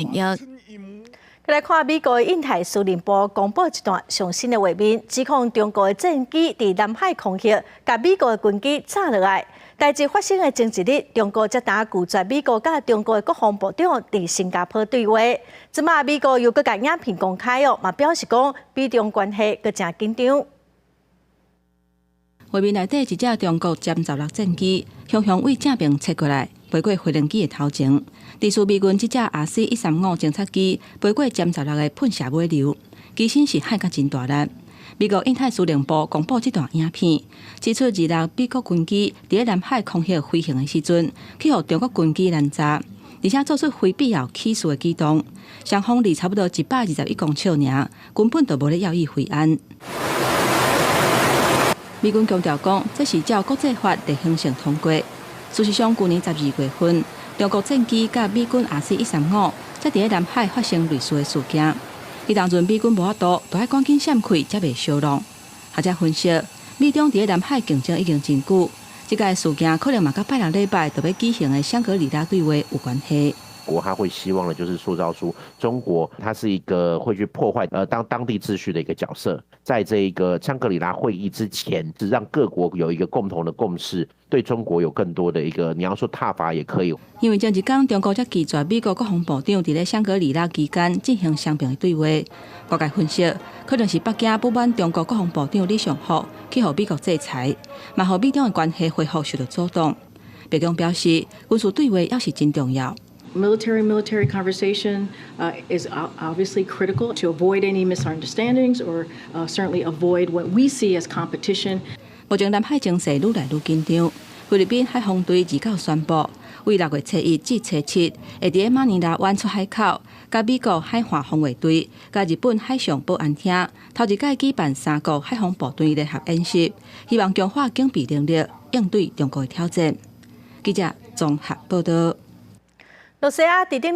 役。來看美國印太司令部公布一段上新的畫面，指控中國的戰機佇南海空域共美國的軍機炸落來。代誌發生的前一日，中國才剛拒絕美國佮中國的國防部長佇新加坡對話。這馬美國又閣共影片公開哦，嘛表示講美中關係閣誠緊張。畫面內底一隻中國殲十六戰機，雄雄對正爿切過來，飛過飛行機的頭前。疑似美軍這隻 RC-135偵察機飛過殲十六的噴射尾流，機身是幌甲真大力。美國印太司令部公布這段影片，指出26美國軍機佇南海空域飛行的時陣，去予中國軍機攔截，而且做出非必要起事的舉動。雙方離差不多121公尺爾，根本就無咧要伊維安。美軍強調講，這是照國際法例行性通過。事實上，舊年12月份，中國戰機佮美軍 RC-135才佇咧南海發生類似的事件。彼當陣美軍無法度，著愛趕緊閃開，才袂相挵。學者分析，美中佇咧南海競爭已經真久，這個事件可能嘛佮拜六禮拜著欲舉行的香格里拉對話有關係。國他會希望的，就是塑造出中國，它是一個會去破壞當地秩序的一個角色。在這個香格里拉會議之前，是讓各國有一個共同的共識，對中國有更多的一個，你要說撻伐也可以。因為前一工中國才拒絕美國國防部長佇咧香格里拉期間進行雙邊的對話，外界分析可能是北京不滿中國國防部長李尚福去予美國制裁，嘛予美中的關係恢復受到阻擋。白宮表示，軍事對話猶是真重要。 Military-military conversation is obviously critical to avoid any misunderstandings or certainly avoid what we see as competition. 目前南海情勢愈來愈緊張，菲律賓海防隊29宣布，對6月初一至初七，會佇咧馬尼拉灣出海口，佮美國海岸防衛隊、佮日本海上保安廳頭一擺舉辦三國海防部隊聯合演習，希望強化警備能力，應對中國的挑戰。記者綜合報道。露西亞佇頂